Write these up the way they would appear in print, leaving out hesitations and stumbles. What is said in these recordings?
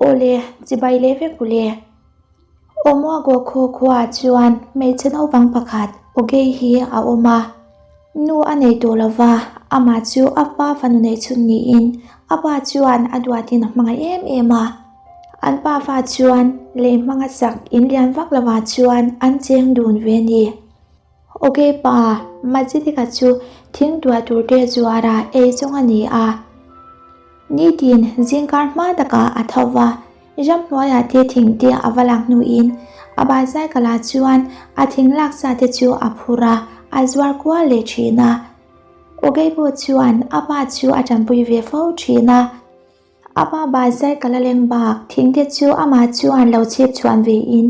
Aw le, chibai leh vek u le. Omuago khaw khuaah chuan hmeichhe naupang pakhat Ogei hi a awm a. Nu a nei tawh lo va, amah chu a pa fanu neih chhun niin a pa chuan a duatin a hmangaih em em a. An pa fa chuan lei hmanga sak in lian vak lovah chuan an cheng dun ve a ni. Ogei pa Majidika chu thing tuah tur te zuara ei zawng a ni a. Nitin zingkar hma takah a tho va, ramhnuaiah te thing te a va lak hnuin a bicycle ah chuan a thing lak sa te chu a phur a, a zuar kual leh thin a. Ogei pawh chuan a pa chu a tanpui ve fo thin a. A pa bicycle a leng bak thing te chu amah chuan lo chhip chhuan ve in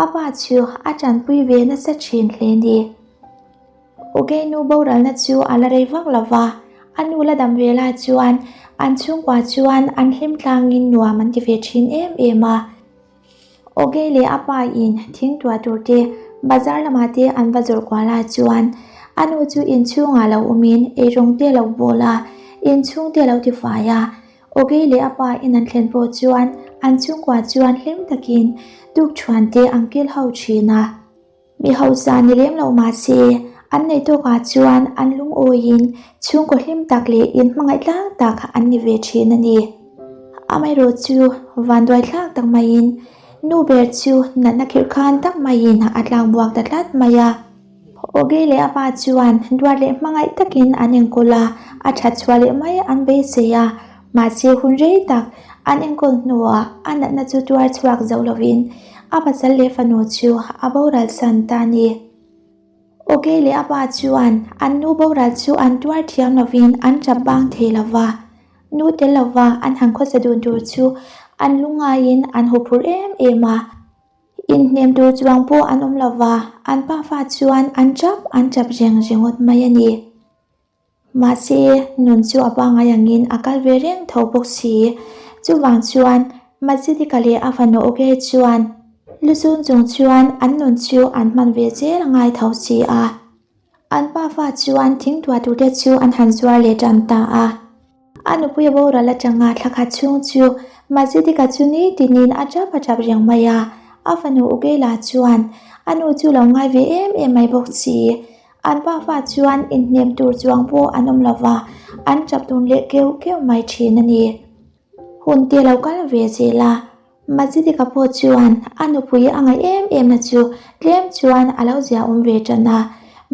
a pa chu a tanpui ve nasa thin hle ni. Ogei nu boralna chu a la rei vak lo va, a nu la dam ve lai chuan an chhungkua chuan an hlim tlangin nuam an ti ve thin em em a. Ogei leh a pa in thing tuah tur te bazar lamah te an va zawrh kuah lai chuan a nu chu inchhungah lo awmin eirawng te lo bawl a, inchhung te lo tifai a. Ogei leh a pa in an thlen pawh chuan an chhungkua chuan hlim takin tukṭhuan te an kil ho thin a. Mi hausa ni lem lo mah se, an nei tawkah chuan an lungawiin chhungkaw hlim tak leh inhmangaih tlang tak an ni ve thin a ni. Amaherawh chu vanduai thlak tak maiin nu ber chu natna khirh khan tak maiin a tlak buak ta tlat mai a. Ogei leh a pa chuan duat leh hmangaih takin an enkawl a, a that chhuah leh mai an beisei a, mahse hun rei tak an enkawl hnuah a natna chu tuar chhuak zo lovin a pasal leh fanu chu a boral san ta a ni. Ogei leh a pa chuan an nu boral chu an tuar thiam lovin an tap bang thei lo va, nu tel lova an han khawsa dun tur chu an lungaiin an huphurh em em a. Inhnem tur chuang pawh an awm lo va, an pafa chuan an tap an tap reng ringawt mai a ni. Mahse, nun chu a pangngai angin a kal ve reng tho bawk si. Chuvang chuan Majidika leh a fanu Oge chuan Luzun chung chuan an nun chu an hman ve zel a ngai tho si a. An pafa chuan thingtuah turte chu an han zuar leh tan ta a. A nupui a boral atanga thla khat chhung chu Majidika chu nitinin a tap a tap reng mai a. A fanu Ugela chuan a nu chu lo ngai ve em em mai bawk si. An pafa chuan inhnem tur chuang pawh an awm lo va, an tap dun leh keuh keuh mai thin a ni. Hun te lo kal ve zel a, Majidika pawh chuan a nupui a ngaih em em na chu tlem chuan a lo zia awm ve tan a,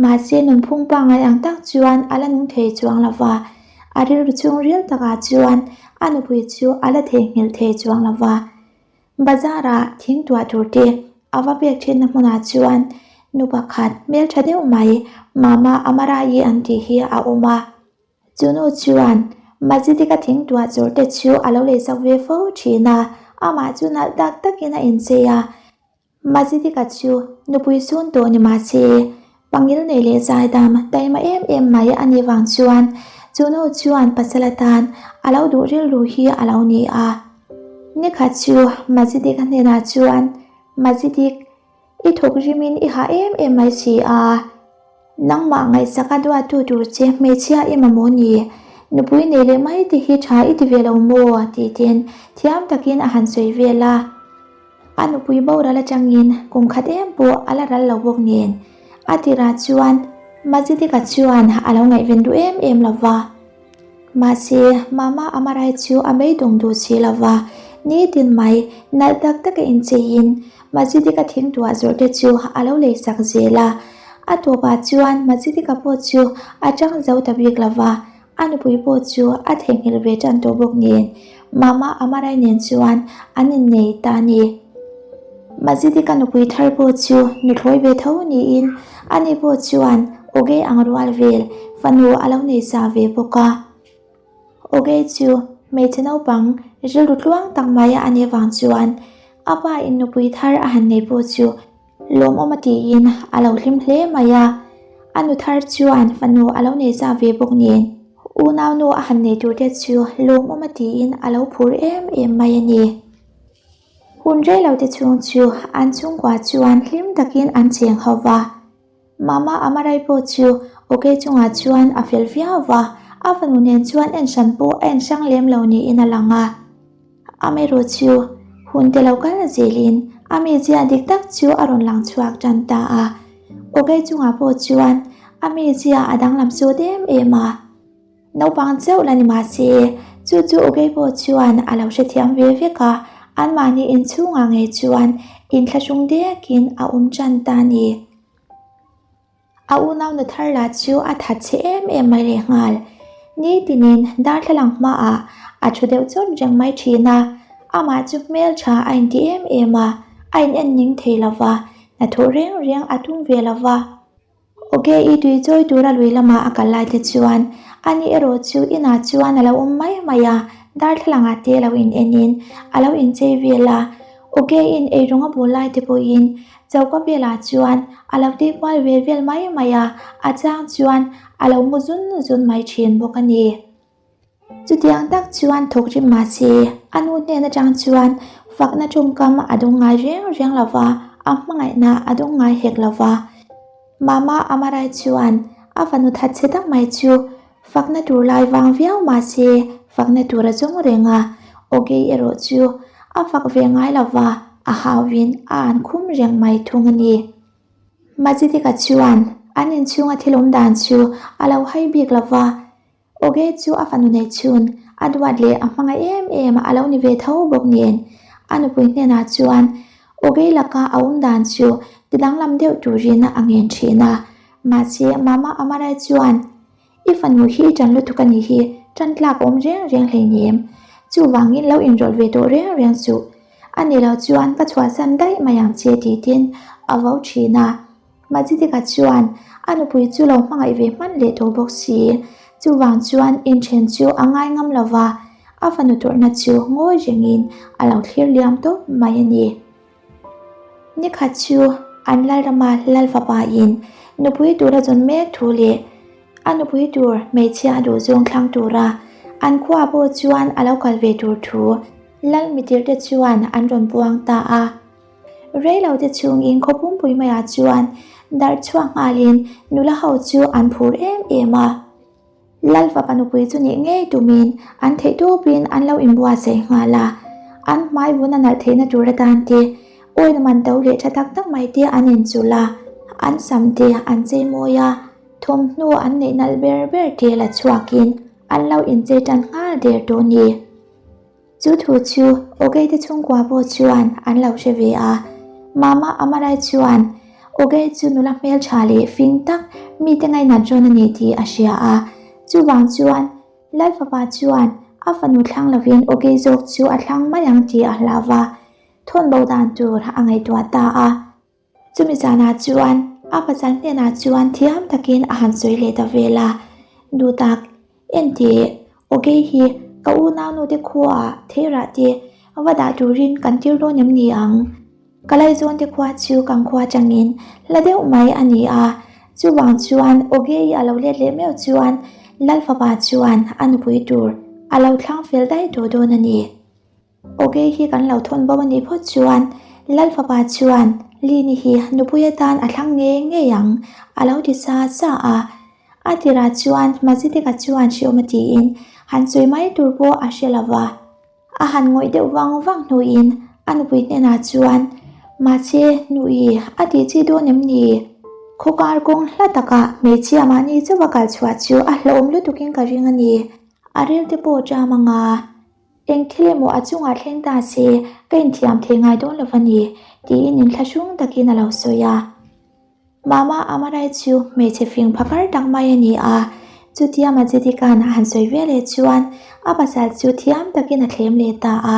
mahse nunphung pangngai ang tak chuan a la nung thei chuang lo va, a rilru chhungril takah chuan a nupui chu a la theihnghilh thei chuang lo va. Bazar-ah thing tuah tur te a va pek thinna hmunah chuan nu pakhat hmeltha deuh mai Mama Amara-i an tih hi a awm a. Chu nu chuan Majidika thing tuah tur te chu a lo leisak ve fo thin a, amah chu nalh tak takin a inchei a. Majidika chu nupui sun tawh ni mah se, pangil nei leh zaidam taima em em mai a nih vang chuan chu nu chuan pasal atan a lo duh rilru hi a lo ni a. Nikhat chu Majidika hnenah chuan, Majidik, i thawk rimin i hah em em mai si a. Nangmah ngaihsak a duattu tur che hmeichhia i mamawh ni? Nupui nei leh mai te hi tha i ti ve lo maw? tih ten thiam takin a han sawi vel a. A nupui boral atangin kum khat em pawh a la ral lo bawk nen. A tirah chuan Majidika chuan a lo ngaihven duh em em lo va. Mahse, Mama Amarai chu a beidawng duh si lo va, nitin mai nalh tak taka incheiin Majidika thingtuah zawrhte chu a lo leisak zel a. A tawpah chuan Majidika pawh chu a chang zo ta bik lo va, A nupui pawh chu a theihnghilh ve tan tawh bawk nen, Mama Amarai nen chuan an innei ta a ni. Majidika nupui thar pawh chu nuthlawi ve tho niin ani pawh chuan Ogei ang rual vel fanu a lo nei sa ve bawk a. Ogei chu hmeichhe naupang rilru tluang tak mai a nih avang chuan a pa in nupui thar a han nei pawh chu Lawmawm a tiin a lo hlim hle mai a, a nu thar chuan fanu a lo nei zah ve bawk nen unau nu a han nei tur te chu lawmawm a tiin a lo phur em em mai a ni. Hun rei lo te chhung chu an chhungkua chuan hlim takin an cheng ho va, Mama Amarai pawh chu Oke chungah chuan a fel viau va, a fanu nen chuan en hran pawh a en hrang lem lo niin a lang a. Amaherawhchu, hun te lo kal zelin a mizia dik tak chu a rawn lang chhuak tan ta a. Awkei chungah pawh chuan a mizia a danglam sut em em a. Naupang chauh la ni mah se, chu chu Awkei pawh chuan a lo hrethiam ve vek a, anmahni inchhungah ngei chuan inthlahrung dekin a awm tan ta a ni. A unau nu thar lah chu a that chhe em em mai leh nghal. Nitinin darthlalang hmaah a thu deuh chawt reng mai thin a, amah chu hmeltha a inti em em a, a in en ning thei lo va, hnathawh reng reng a tum ve lo va. Awke i tui chawi tura lui lama a kal lai te chuan ani erawh chu inah chuan a lo awm mai mai a, darthlalangah te lo in enin a lo inchei vel a. Awke in eirawng a bul lai te pawhin Choka velah chuan a lo tih kual vel vel mai mai a, a chang chuan a lo mu zun zun mai thin bawk a ni. Chutiang tak chuan thawk rim mah se, a nu hnen atang chuan fakna tawngkam a dawng ngai reng reng lo va, a hmangaihna a dawng ngai hek lo va. Mama Amarai chuan a fanu thatchhe tak mai chu Fakna tur lai vang viau mah se fakna tur a zawng reng a, Ogei erawh chu a fak ve ngai lo va, a hauin a an khum reng mai thung a ni. Mazitika chuan an inchhunga thil awm dan chu a lo hai bik lo va, Ogei chu a fanu nei chhun a duat leh a hmangaih em em a lo ni ve tho bawk nen, a nupui hnenah chuan Ogei laka a awm dan chu ti danglam deuh turin a ngen thin a, Mahse, Mama Amarai chuan, I fanu hi i ṭan lutuk a nih hi, ṭan tlak awm reng reng hleinem. Chuvangin lo inrawlh ve tawh reng reng suh. A ni lo chuan ka chhuahsan daih mai ang che tih tin a vo ṭhin a. Majitika chuan a nupui chu lo hmangaih ve hman leh tawh bawk si. Chuvang chuan inṭhen chu a ngai ngam lo va, a fanu tawrhna chu ngawi rengin a lo thlir liam tawp mai a ni. Nikhat chu an Lalrama Lal fapa in nupui tur a zawn mek thu leh a nupui tur hmeichhia a duh zawng thlang tura an khua pawh chuan a lo kal ve tur thu Lal mitir te chuan an rawn puang ta a. Reilo te chhungin khaw pumpui maiah chuan darh chhuak nghalin nula ho chu an phur em em a. Lal fapa nupui chu nih ngei tumin an theih tawpin an lo inbuatsaih nghal a, an hmai vun a nalh theihna tur atan te oil man to leh tha tak tak mai te an inchulh a, an sam te an chei mawi a, thawmhnaw an neih nalh ber ber te la chhuakin an lo inchei tan nghal der tawh a ni. Chu thu chu Ogei te chhungkua pawh chuan an lo hre ve a. Mama Amarai chuan Ogei chu nula hmeltha leh fing tak mite ngainat rawn a ni tih a hria a. Chuvang chuan Lal fapa chuan a fanu thlang lovin Ogei zawk chu a thlang mai ang tih a hlau va, thawn bo dan tur a ngaihtuah ta a. Chumi zanah chuan a pasal hnenah chuan thiam takin a han sawi leh ta vel a, Duhtak, enteh, Ogei hi ka unaunu te khuaah theirah te va dah turin kan tir dawn em ni ang? Ka laizawn te khua chu kan khua atangin hla deuh mai a ni a, chuvang chuan Ogei a lo let leh meuh chuan Lal fapa chuan a nupui tur a lo thlang fel daih tawh dawn a ni. Awkei hi kan lo thawn bo a nih phawt chuan Lal fapa chuan Lini hi nupui atan a thlang ngei ngei ang a lo ti sa sa a. A tirah chuan Mazitika chuan hriawm a tiin han sawi mai tur pawh a hre lo va. A han ngawih deuh vang vang hnuin a nupui hnenah chuan Mahse nui a tih chi dawn em ni? Khawkar kawng hla takah hmeichhia mahni chauha kal chhuah chu a hlauhawm lutukin ka ring a ni. A rilte pawh ṭam anga. Eng thil emaw a chungah thleng ta se, ka inthiam thei ngai dawn lo va ni, tiin inthlahrung takin a lo sawi a. Mama Amarai chu hmeichhe fing phakar tak mai a ni a, chutia Majidika'n a han sawi ve leh chuan a pasal chu thiam takin a thlem leh ta a.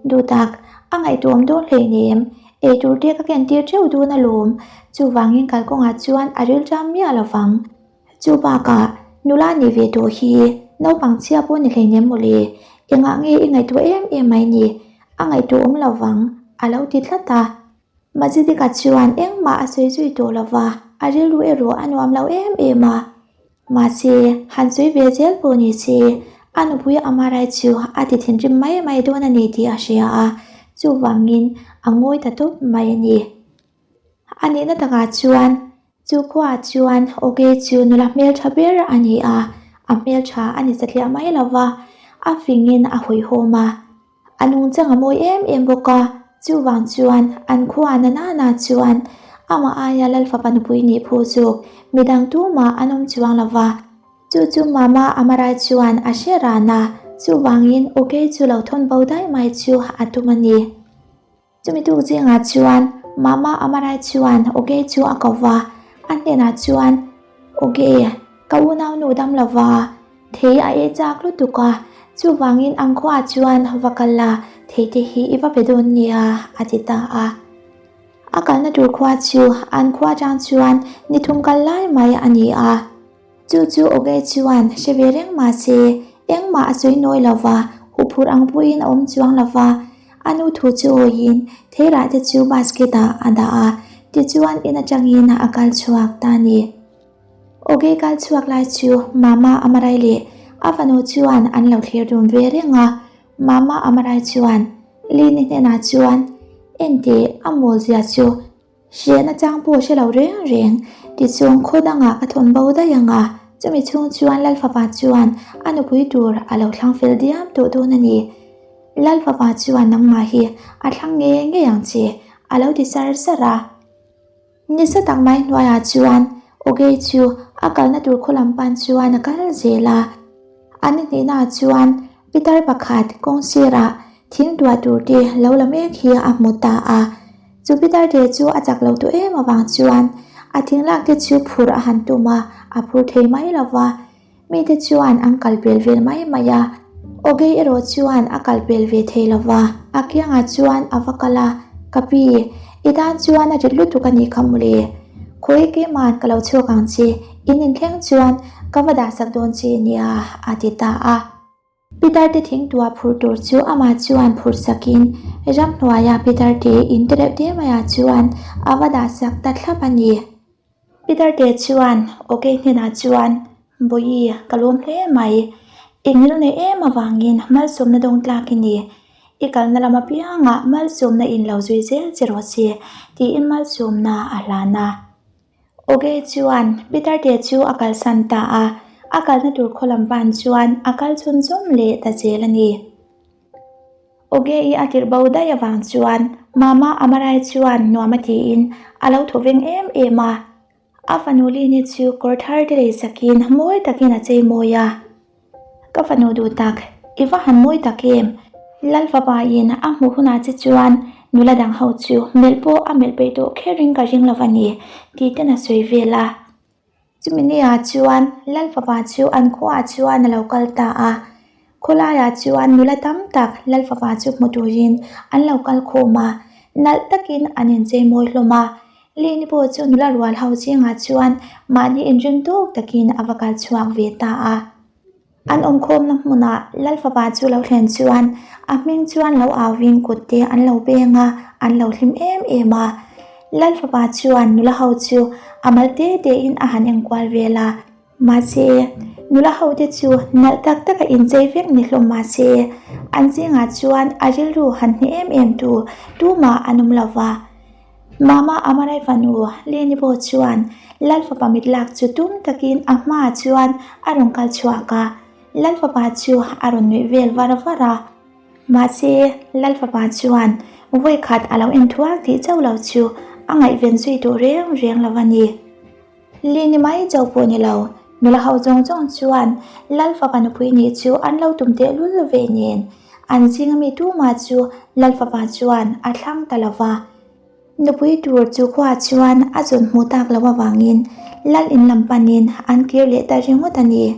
Duhtak, a ngaihtuahawm dawn hleinem, eitur te ka kentir teuh dawn alawm, chuvangin kalkawngah chuan a rilṭam miah lo vang. Chu bakah nula nih ve tawh hi naupang chhia pawh ni hleinem mawle, engah nge i ngaihtuah em em mai ni, a ngaihtuah awm lo vang, a lo ti tlat a. Majidika chuan engmah a sawi zui tawh lo va, a rilru erawh a nuam lo em em a. Mahse, han sawi ve zel pawh ni se, a nupui Amarai chu a ti thinrim mai mai dawn a ni tih a hria a, chuvangin a ngawi ta tawp mai a ni. A nihna takah chuan chu khuaah chuan Oge chu nula hmeltha ber a ni a, a hmeltha a ni satliah mai lo va, a fingin a hawihhawm a. A nungchang a mawi em em bawk a, chuvang chuan an khua na nana chuan amah aia Lalfapa nupui nih phu zawk midang tumah an awm chuang lo va. Chu chu Mama Amarai chuan a hre ran a, chuvangin Ogei chu lo thawn bo daih mai chu a tum a ni. Chumi tuk zingah chuan Mama Amarai chuan Ogei chu a ko va, a hnenah chuan, Ogei, ka unaunu dam lo va, thei a ei chak lutuk a, chuvangin ang khuaah chuan va kal la, thei te hi i va pe dawn nia, a ti ta a. A kalna tur khua chu an khua atang chuan ni thum kal lai mai a ni a. Chu chu Ogei chuan hre ve reng mah se, engmah a sawi nawi lo va, huphurh ang pawhin a awm chuang lo va. A nu thu chu awiin theirah te chu basket ah a dah a, tichuan in atangin a kal chhuak ta a ni. Ogei kal chhuak lai chu Mama Amarai leh a fanu chuan an lo thlir dun ve reng a, Mama Amarai chuan Lini hnenah chuan, Enteh, a mawl zia chu Hrehna chang pawh hre lo reng reng, tichuan khaw dangah ka thawn bo daih ang a, chumi chhung chuan Lalfapa chuan a nupui tur a lo thlang fel diam tawh dawn a ni. Lalfapa chuan nangmah hi a thlang ngei ngei ang che, a lo ti sar sar a. Nisa tak mai hnuaiah chuan Ogei chu a kalna tur khaw lam pan chuan a kal zel a. A ni hnihnaah chuan pitar pakhat kawng sirah thing tuah tur te lo la mek hi a hmu ta a. Chu pitar te chu a chak lo tawh em avang chuan a thing lak te chu phur a han tum a, a phur thei mai lo va. Mite chuan an kal pel vel mai mai a, Ogei erawh chuan a kal pel ve thei lo va, a kiangah chuan a va kal a, Ka pi, i tan chuan a rit lutuk a nih kha mawle. Khawi keima'n ka lo chhuak ang che, in inthleng chuan ka va dahsak dawn che nia, a ti ta a. Pitar te thingtuah phur tur chu amah chuan phur sakin ramhnuaia Pitar te in te reuh te maiah chuan a va dahsak ta thlap a ni. Pitar te chuan Ogei hnenah chuan, Bawihi, ka lawm hle mai. I ngil nei em avangin malsawmna dawng tlak i ni. I kalna lam apiangah malsawmna in lo zui zel che rawh se, tiin malsawmna a hlan a. Ogei chuan Peter te chu a kalsan ta a, a kalna tur khaw lam pan chuan a kal chhun zawm leh ta zel a ni. Ogei a tirh bo daih avang chuan Mama Amarai chuan nuam a tiin a lo thaw veng em em a. A fanu Lini chu kawr thar te lei sakin mawi takin a chei mawi a. Ka fanu duh tak, i va han mawi tak em? Lal fapa in a hmuh hunah che chuan nula dang ho chu melh pawh a melh peih tawh kher in ka ring lo a ni, tih ten a sawi vel a. Chumi ni ah chuan Lal fapa chu an khuaah chuan a lo kal ta a, khawlaiah chuan nula tam tak Lal fapa chu hmu turin an lo kal khawm a, nalh takin an inchei mawi hlawm a. Lini pawh chu nula rual ho zingah chuan mahni inring tawk takin a va kal chhuak ve ta a. An awmkhawmna hmunah Lal fapa chu lo thlen chuan a hming chuan lo auvin kut te an lo beng a, an lo hlim em em a. Lal fapa chuan nula ho chu a mal te tein a han enkual vel a. Mahse, nula hote chu nalh tak taka inchei vek ni hlawm mahse, an zingah chuan a rilru han hne em em tu tumah an awm lo va. Mama Amarai fanu Leni pawh chuan Lal fapa mit lak chu tum takin a hmaah chuan a rawn kal chhuak a, Lal fapa chu a rawn nuih vel var var a. Mahse, Lal fapa chuan vawi khat a lo enthuak tih chauh lo chu a ngaihven zui duh reng reng lo a ni. Li ni mai chauh pawh ni lo, nula ho zawng zawng chuan Lal fapa nupui nih chu an lo tum tehlul ve nen, an zinga mi tumah chu Lal fapa chuan a thlang ta lo va. Nupui tur chu khuaah chuan a zawn hmuh tak loh avangin Lal in lam panin an kir leh ta ringawt a ni.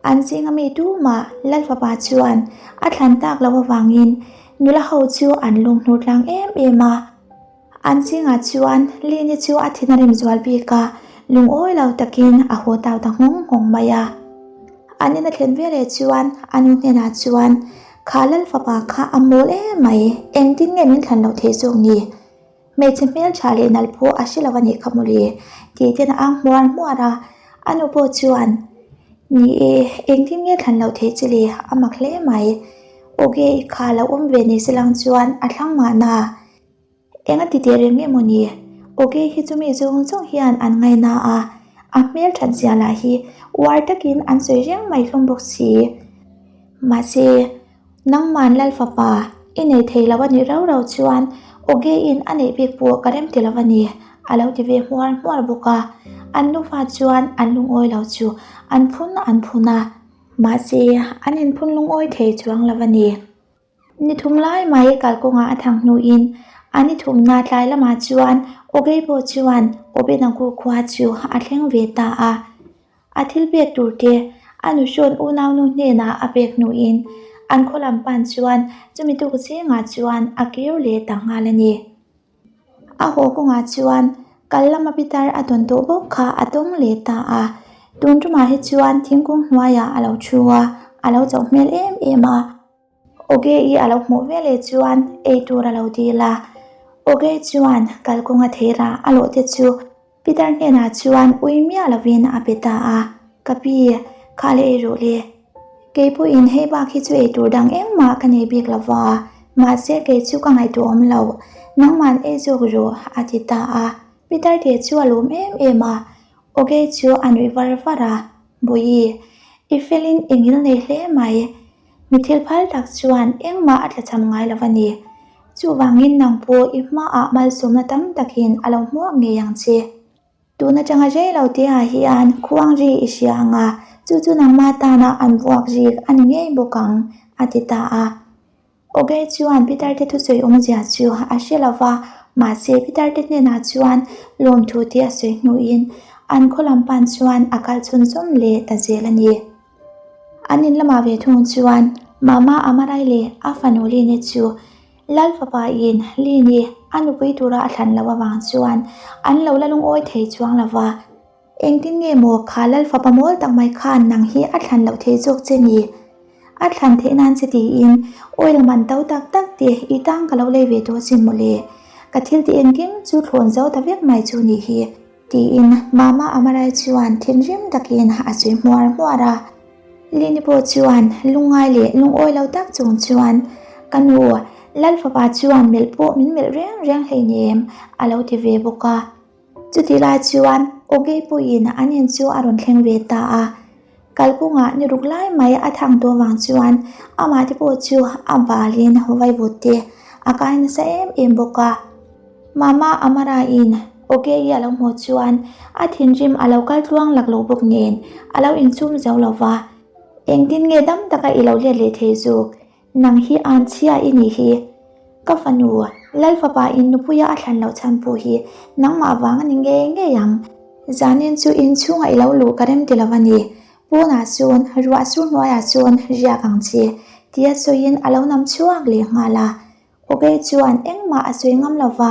An zinga mi tumah Lal fapa chuan a thlan tak loh avangin nula ho chu an lunghnur tlang em em a. An zingah chuan Lini chu a thin a rem zual bik a, lungawi lo takin a haw tau ta nghawng nghawng mai a. An in a thlen veleh chuan a nu hnenah chuan, Kha Lal fapa kha a mawl em mai, engtin nge min thlan loh theih zawk ni? Hmeichhe hmeltha leh nalh pawh a hre lo a nih kha mawle, tih ten a ang hmuar hmuar a. A nu pawh chuan, Ni e, engtin nge thlan loh theih che le, a mak hle mai. Awge i kha lo awm ve ni se lang chuan a thlang mahna. Enga ti teh reng nge maw ni? Awke hi chu mi zawng zawng hian an ngaina a, a hmel that zia lah hi uar takin an sawi reng mai hlawm bawk si. Mahse, Nangman Lal fapa, i nei thei lo a nih rau rau chuan Ogeiin a neih bik pawh ka rem ti lo a ni, a lo ti ve hmuar hmuar bawk a. An nufa chuan an lungawi lo chu an phun an phun a, mahse an inphun lungawi thei chuang lo a ni. Ni thum lai mai kalkawngah a thang hnuin a ni thumna tlai lamah chuan Ogei pawh chuan Obenagu khua chu a thleng ve ta a. A thil pek tur te a nuhrawn unaunu hnenah a pek hnuin an khaw lam pan chuan chumi tuk zingah chuan a kir leh ta nghal a ni. A haw kawngah chuan kal lama pitar a tawn tawh bawk kha a tawng leh ta a. Tun tumah hi chuan thingkung hnuaiah a lo thu a, a lo chauh hmel em em a. Oge-i a lo hmuh veleh chuan ei tur a lo dil a. Oge chuan kalkawnga theirah a lawh te chu Peter hnenah chuan ui miah lovin a pe ta a, Ka pi, kha le ei rawh le. Kei pawhin hei bak hi chu ei tur dang engmah ka nei bik lo va, mahse kei chu ka ngaihtuah awm lo, nangman ei zawk rawh, a ti ta a. Peter te chu a lawm em em a, Oge chu a nuih var var a, Bawihi, i felin i ngil nei hle mai. Mi thil phal tak chuan engmah a tlachham ngai lo a ni. Chuvangin nang pawh i hmaah malsawmna tam takin a lo hmuak ngei ang che. Tun atanga rei lo te ah hian khuang ri i hria ang a, chu chu nangma tana an vuak rik a ni ngei bawk ang, a ti ta a. Oge chuan Peter te thusawi awmzia chu a hre lo va, mahse Peter te hnenah chuan lawmthu te a sawi hnuin an khaw lam pan chuan a kal chhunzawm leh ta zel a ni. An in lamah ve thung chuan Mama Amarai leh a fanu Lini chu Lal fapa in Lini a nupui tura a thlan loh avang chuan an lo la lungawi thei chuang lo va. Engtin nge maw kha Lal fapa mawl tak mai khan nang hi a thlan loh thei zawk che ni? A thlan theih nan che tiin oil man to tak tak te i tang ka lo lei ve tawh sin mawle. Ka thil tih engkim chu thlawn zo ta vek mai chu nih hi. Tiin Mama Amarai chuan thinrim takin a sawi hmuar hmuar a. Lini pawh chuan lungngai leh lungawi lo tak chung chuan, Ka nu, Lal fapa chuan melh pawh min melh reng reng hleinem, a lo ti ve bawk a. Chutih lai chuan Ogei pawhin an in chu a rawn thleng ve ta a. Kalkungah ni ruk lai mai a thang tawh vang chuan amah te pawh chu a balin vaivut te a kai nasa em em bawk a. Mama Amara in Ogeyi a lo hmuh chuan a thinrim a lo kal tluang lak lo bawk nen a lo insum zo lo va, Engtin nge dam taka i lo let leh thei zuk? Nang hi an chhia i nih hi. Ka fanu, Lal fapa in nupuia a thlan loh chhan pawh hi nangmah vang a ni ngei ngei ang. Zanin chu inchhungah i lo luh ka rem ti lo a ni. Pawnah chuan, ruah sur hnuaiah chuan riak ang che, tia sawiin a lo nam chhuak leh nghal a. Ogei chuan engmah a sawi ngam lo va,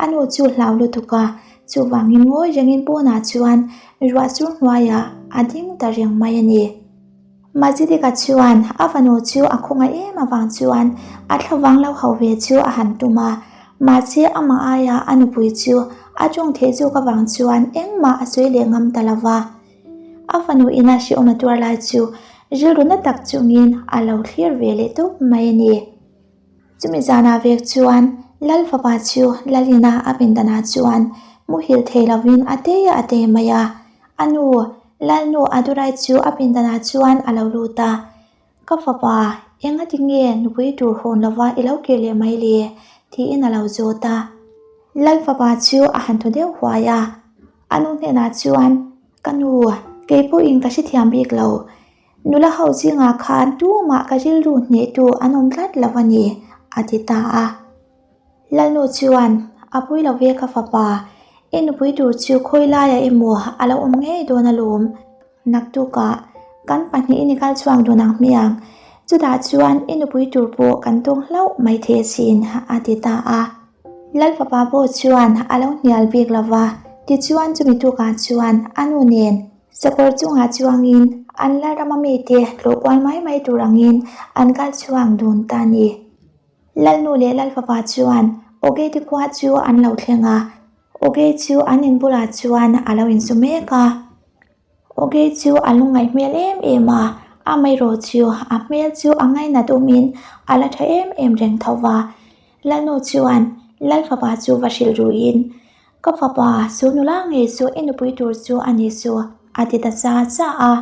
a nu chu hlau lutuk a, chuvangin ngawi rengin pawnah chuan ruah sur hnuaiah a ding ta reng mai a ni. Mazidika chuan a fanu chu a khawngaih em avang chuan a thlavang lo hauh ve chu a han tum a, mahse amah aia a nupui chu a tawng theih zawk avang chuan engmah a sawi leh ngam ta lo va. A fanu ina hrehawm a tuar lai chu rilru na tak chungin a lo thlir ve leh tawp mai a ni. Chumi zanah vek chuan Lal fapa chu Lalina a pindanah chuan muhil thei lovin a tei a tei mai a. A nu, Lalnu Adurai chu a pindanah chuan a lo lut a, Ka fapa, engati nge nupui tur hawn lova i lo kir leh mai le? tiin a lo zawt a. Lal fapa chu a han thaw deuh huai a, a nu hnenah chuan, Ka nu, kei pawhin ka hrethiam bik lo. Nula ho zingah khan tumah ka rilru hnehtu an awm tlat lo a ni, a ti ta a. Lalnu chuan, A pui lo ve ka fapa, i nupui tur chu khawi laiah emaw a lo awm ngei dawn alawm. Naktukah kan pahnihin i kal chhuak dun ang hmiang, chutah chuan i nupui tur pawh kan tawng hlauh mai thei asin, a ti ta a. Lal fapa pawh chuan a lo hnial bik lo va, tichuan chumi tukah chuan a nu nen Sakawr chungah chuangin an la rama mite tlawh kual mai mai tur angin an kal chhuak dun ta a ni. Lalnu leh Lalfapa chuan Ogei te khua chu an lo thleng a, Ogei chu an in bulah chuan a lo insu mek a. Ogei chu a lungngaih hmel em em a, amaherawh chu a hmel chu a ngainat awmin a la tha em em reng tho va. Lalnu chuan Lalfapa chu va hrilh ruhin Ka fapa, su nula ngei chu i nupui tur chu a ni su, a ti ta cha cha a.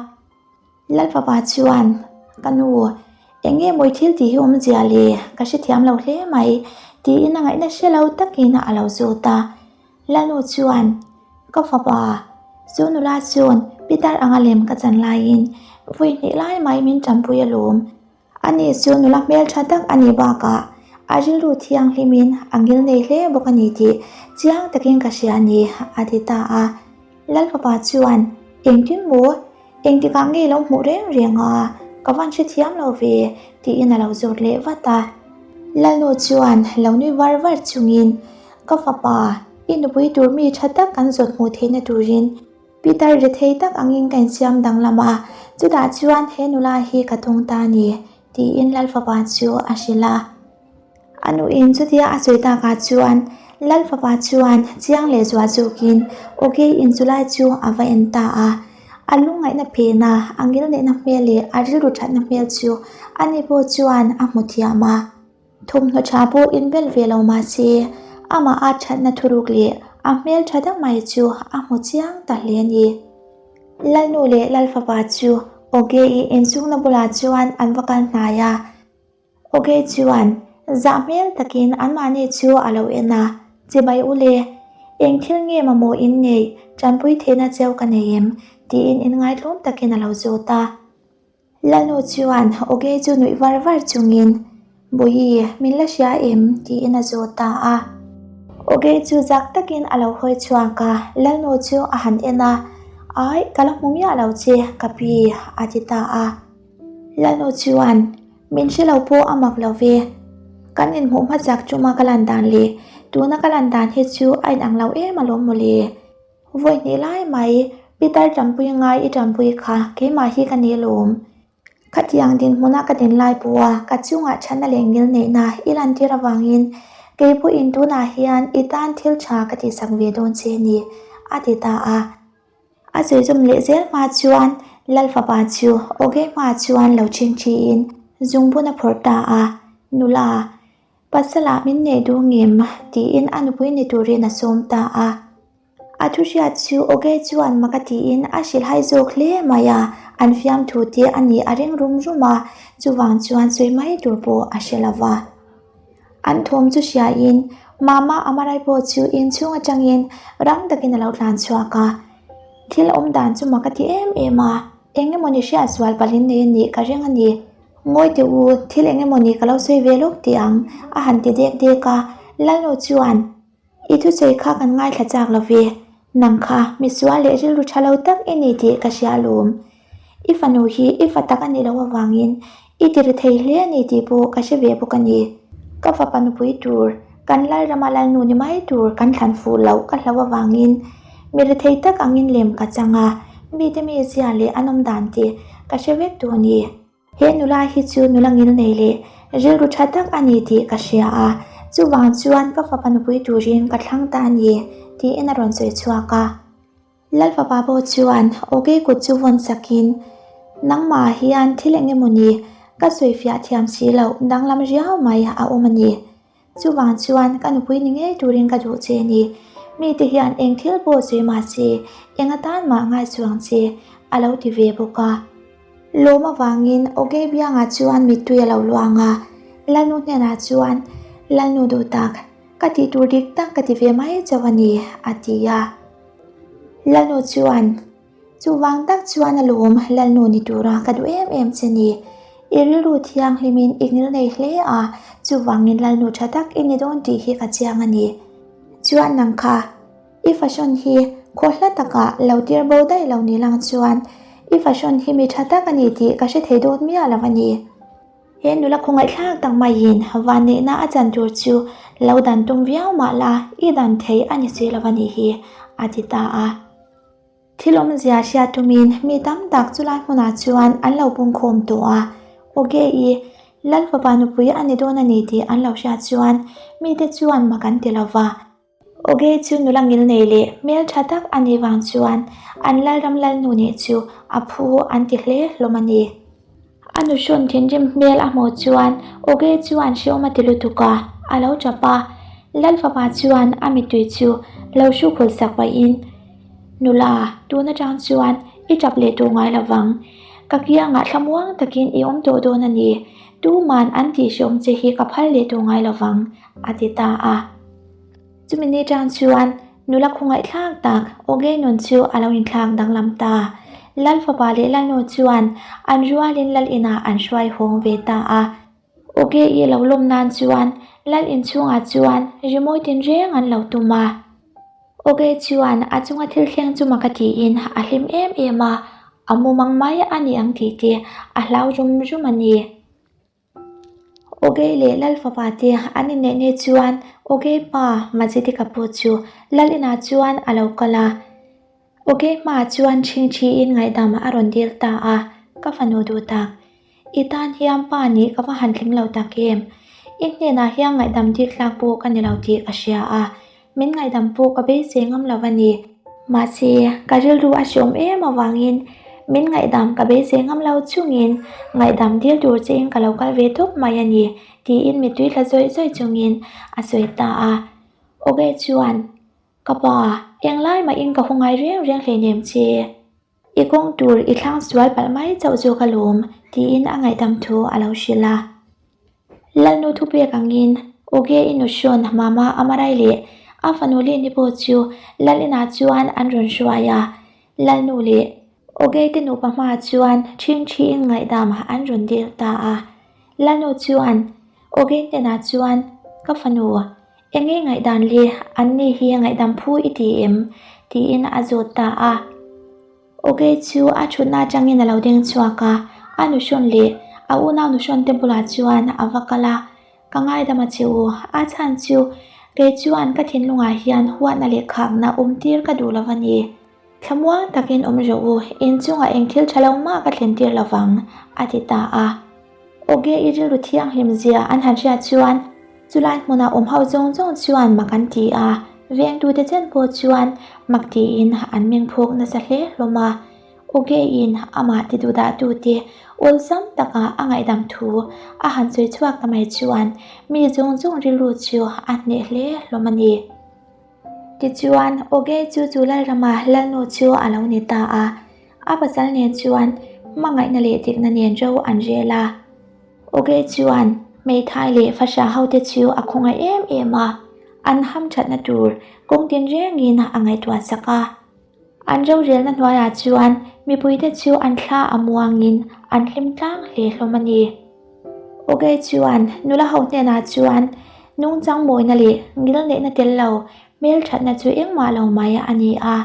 Lal fapa chuan, Ka nu, Eng nge mawi thil tih hi awmzia le? Ka hrethiam lo hle mai, tiin a ngaihna hre lo takin a lo zawt a. Lalnu chuan, Ka fapa, chu nula chuan pitar anga lem ka chan laiin vawi hnih lai mai min tanpui alawm. Ani chu nula hmeltha tak a nih bakah a rilru thianghlimin a ngil nei hle bawk a ni tih chiang takin ka hria a ni, a ti ta a. Lalfapa chuan, Engtin maw? Engtikah nge lo hmuh reng reng a, ka van hrethiam lo ve, tiin a lo zawt leh vat a. Lalnu chuan lo nui var var chungin, Ka fapa, i nupui tur mi tha tak kan zawt hmuh theihna turin Peter ri thei tak angin ka insiam danglam a, chutah chuan he nula hi ka tawng ta a ni, tiin Lalfapa chu a hrilh a. A nuin chutia a sawi takah chuan Lal fapa chuan chiang leh zual zawkin Ogei in chulai chu a va en ta a. A lungngaihna phena, a ngilneihna hmel leh a rilru thatna hmel chu ani pawh chuan a hmu thiam a. Thawmhnaw tha pawh inbel ve lo mah se, amah a thatna thuruk leh a hmel tha deuh mai chu a hmu chiang ta hle a ni. Lalnu leh Lal fapa chu Ogei inchungna bulah chuan an va kal hnai a. Ogei chuan zah hmel takin anmahni chu a lo en a, Chibai u le, eng thil nge mamawh in nei, tanpui theihna cheu ka nei em? tiin inngaitlawm takin a lo zawt a. Lalnu chuan Ogei chu nuih var var chungin, Bawihi, min la hria em? tiin a zawt ta a. Ogei chu zak takin a lo hawi chhuak a, Lalnu chu a han en a, Ai, ka la hmu miah lo che, ka pi, a ti ta a. Lalnu chuan, Min hre lo pawh a mak lo ve. Kan inhmuh hmasak chuma ka lan dan leh tuna ka lan dan hi chu a inang lo em alawm mawle. Vawi hnih lai mai Peter tanpui ngai i tanpui kha keimah hi ka ni alawm. Khatiang dinhmuna ka din lai pawha ka chungah chhanna leh ngil neihna i lantir avangin kei pawhin tunah hian i tan thil tha ka tihsak ve dawn che ni, a ti ta a. A sawi zawm leh zel hma chuan Lal fapa chu Ogei hma chuan lo chhingchhiin zungbun a phawrh ta a, Nula, pasalah min neih duh ngem? tiin a nupui ni turin a sawm ta a. A thu hriat chu Ogei chuan mak a tiin a hrilhai zawk hle mai a, an fiamthu te a nih a ring rum rum a, chuvang chuan sawi mai tur pawh a hre lo va. An thawm chu hriain Mama Amarai pawh chu inchhung atangin rang takin a lo tlan chhuak a. Thil awm dan chu mak a ti em em a, eng emawni hriat sual palhin nei a nih ka ring a ni. Ngawi teh u, thil eng emawni ka lo sawi ve lawk teh ang, a han ti dek dek a. Lalnu chuan, I thusawi kha kan ngaithla chak lo ve, nang kha misual leh rilru tha lo tak i ni tih ka hria alawm. I fanu hi i fa tak a nih loh avangin i tiri thei hle a ni tih pawh ka hre ve bawk a ni. Ka fapa nupui tur, kan Lalrama Lalnu ni mai tur kan thlan fuh loh ka hlauh avangin mi rethei tak angin lem ka chang a, mite mizia leh an awm dan te ka hre vek tur a ni. He nula hi chu nula ngil nei leh rilru tha tak a ni tih ka hria a, chuvang chuan ka fapa nupui turin ka thlang ta a ni, tiin a rawn sawi chhuak a. Lal fapa pawh chuan Awkei kut chu vawn sakin, Nangmah hian thil eng emaw ni ka sawi fiah thiam si loh danglam riau mai a awm a ni. Chuvang chuan ka nupui ni ngei turin ka duh che a ni. Mite hian eng thil pawh sawi mah se, eng atan mah ngaisuang che, a lo ti ve bawk a. Lawm avangin Ogei biangah chuan mittui a lo luang a, Lalnu hnenah chuan, Lalnu duh tak, ka tih tur dik tak ka ti ve mai chauh a ni, a ti a. Lalnu chuan, Chuvang tak chuan a lawm, Lalnu ni tura ka duh em em che ni. I rilru thianghlimin i ngil nei hle a, chuvangin Lalnu tha tak i ni dawn tih hi ka chiang a ni. Chuan nang kha. I fashion hi khaw hla takah lo tir bo daih lo ni lang chuan i fashion hi mi tha tak a ni tih ka hre thei dawt miah lo a ni. He nula khawngaihthlak tak maiin vanneihna a chan tur chu lo dan tum viau mah la i dan thei a ni si lo a nih hi, a ti ta a. Thil awmzia hriat tumin mi tam tak chulai hmunah chuan an lo pungkhawm tawh a, Oge-i Lal fapa nupui a ni dawn a ni tih an lo hriat chuan mite chuan mak an ti lo va. Oge chu nula ngil nei leh hmel tha tak a nih vang chuan an Lalram Lalnu nih chu a phu an ti hle hlawm a ni. A nuhrawn thinrim hmel a hmuh chuan Oge chuan hreawm a ti lutuk a, a lo tap a. Lalfapa chuan a mittui chu lo hrukhul sak pahin, Nula, tun atang chuan i tap leh tur ngai lovang. Ka kiangah thlamuang takin i awm tawh dawn a ni. Tuman an tihhreawm che hi ka phal leh tawh ngai lovang, a ti ta a. Chumi ni tang chuan nula khawngaihthlak tak Ogei nun chu a lo inthlak danglam ta. Lal fapa leh Lalnu chuan an rualin Lal inah an hruai hawng ve ta a. Ogei lo lawm nan chuan Lal inchhungah chuan rimawi tinreng an lo tum a. Ogei chuan a chunga thil thleng chu mak a tiin a hlim em em a, a mumang mai a ni ang tih te a hlau rum rum a ni. Ogei leh Lal fapa te an inneih ni chuan Ogei pa Majidika pawh chu Lal inah chuan a lo kal a. Ogei hmaah chuan ṭhingṭhiin ngaihdam a rawn dil ta a, Ka fanu duh tak, i tan hian pa nih ka va han tling lo tak em? I hnenah hian ngaihdam dil tlak pawh ka ni lo tih ka hria a, Min ngaihdam pawh ka beisei ngam lo a ni. Mahse, ka rilru a hreawm em avangin min ngaihdam ka beisei ngam lo chungin ngaihdam dil tur chein ka lo kal ve tawp mai a ni, tiin mittui tla zawih zawih chungin a sawi ta a. Oge chuan, Ka pa, englai mahin ka haw ngai reng reng hleinem che. I kawng tur i thlang sual palh mai chauh zawk alawm, tiin a ngaihdam thu a lo hrilh a. Lalnu thupek angin Oge i nuhrawn Mama Amarai leh a fanu Lini pawh chu Lal inah chuan an rawn hruai a. Lalnu leh Oge te nupa hmaah chuan ṭhingṭhiin ngaihdam an rawn dil ta a. Lalnu chuan Oge hnenah chuan, Ka fanu, eng nge ngaihdan le, anni hi ngaihdam phu i ti em? tiin a zawt ta a. Oge chu a thutna atangin a lo deng chhuak a, a nuhrawn leh a unau nuhrawn te bulah chuan a va kal a, Ka ngaidam a che u, a chhan chu kei chuan ka thinlungah hian huatna leh khakna awm tir ka duh lo a ni. Thlamuang takin awm rawh u, inchungah eng thil tha lo mah ka thlen tir lo vang, a ti ta a. Oge i rilru thianghlim zia an han hriat chuan chulai hmuna awm ho zawng zawng chuan mak an ti a, vengtute chen pawh chuan mak tiin an mengphawk nasa hle hlawm a. Oge in amah ti duhdahtute awlsam taka a ngaihdam thu a han sawi chhuak ta mai chuan mi zawng zawng rilru chu a hneh hle hlawm a ni. Tichuan, Oge chu chu Lalrama Lalnu chu a lo ni ta a, a pasal nen chuan hmangaihna leh dikna nen ro an rel a. Oge chuan hmeithai leh fahrah hote chu a khawngaih em em a, an hamthatna tur kawng tinrengin a ngaihtuah sak a. An rorelna hnuaiah chuan mipuite chu an thla a muangin an hlim tlang hle hlawm a ni. Oge chuan nula ho hnenah chuan nungchang mawina leh ngilneihna tel lo hmelthatna chu engmah lo mai a ni a,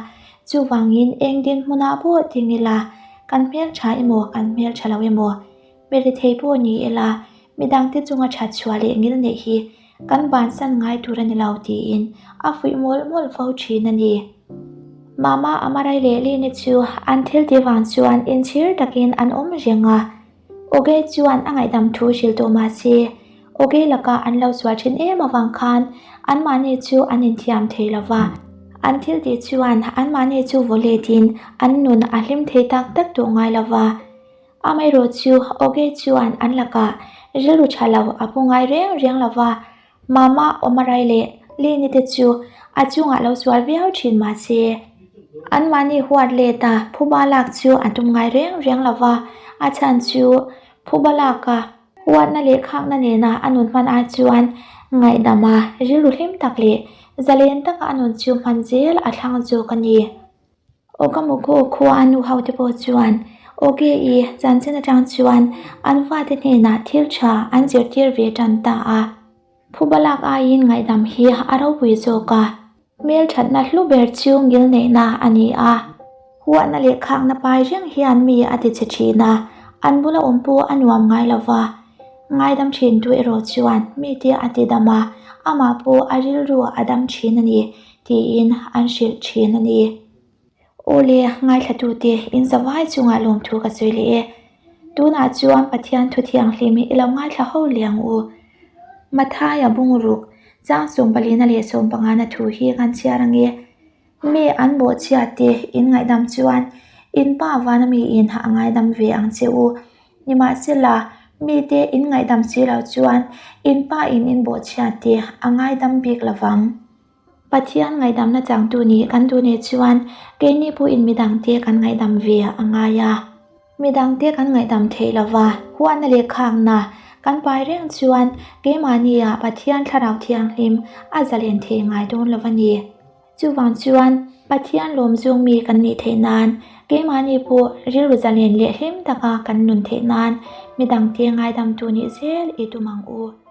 chuvangin eng dinhmunah pawh ding ila kan hmeltha emaw kan hmeltha lo emaw Mi rethei pawh ni ila, midangte chunga that chhuah leh ngil neih hi kan bansan ngai tur a ni lo tiin a fuih mawlh mawlh fo thin a ni. Mama Amarai leh Lini chu an thil tih vang chuan inchhir takin an awm reng a. Oge chuan a ngaihdam thu hrilh tawh mah se, Oge laka an lo sual thin em avang khan anmahni chu an inthiam thei lo va. An thil tih chuan anmahni chu vaw letin an nun a hlim thei tak tak tawh ngai lo va. Amaherawh chu Oge chuan an lakah rilru tha lo a pu ngai reng reng lo va, Mama Omarai leh Lini te chu a chungah lo sual viau thin mah se, anmahni huat let a phuba lak chu a tum ngai reng reng lo va, a chhan chu phuba laka huatna leh khakna nena a nun hman ai chuan ngaihdama rilru hlim tak leh zalen taka a nun chu hman zel a thlang zawk a ni. Okamuku khua a nu hote pawh chuan Oge-i chanchin atang chuan an fate hnenah thil tha an zirtir ve tan ta a. Phuba lak aiin ngaihdam hi a ropui zawk a, hmelthatna hlu ber chu ngilneihna a ni a. Huahna leh khakna pai reng hian mi a ti che thin a, an bula awm pawh a nuam ngai lo va. Ngaidam thintu erawh chuan mite a ti dam a, amah pawh a rilru a dam thin a ni tiin an hrilh thin a ni. Aw le, ngaithlatute, in zavai chungah lawmthu ka sawi leh e. Tunah chuan Pathian thu thianghlim i lo ngaithla ho leh ang u. Mathaia bungruk, chang sawmpalina leh sawmpangana thu hi kan chhiar ang e. Mi an bawhchhiate in ngaihdam chuan in Pa vana miin a ngaidam ve ang che u. Nimahsela, mite in ngaihdam si lo chuan in Pa in in bawhchhiate a ngaidam bik lo vang. Pathian ngaihdamna changtu nih kan duh nih chuan keini pawhin midangte kan ngaihdam ve a ngai a. Midangte kan ngaihdam theih lova, huatna leh khakna kan pai reng chuan keimahniah Pathian Thlarau Thianghlim a zalen thei ngai dawn lo a ni. Chuvang chuan Pathian lawmzung mi kan nih theih nan, keimahni pawh rilru zalen leh hlim taka kan nun theih nan midangte ngaidamtu nih zel i tum ang u.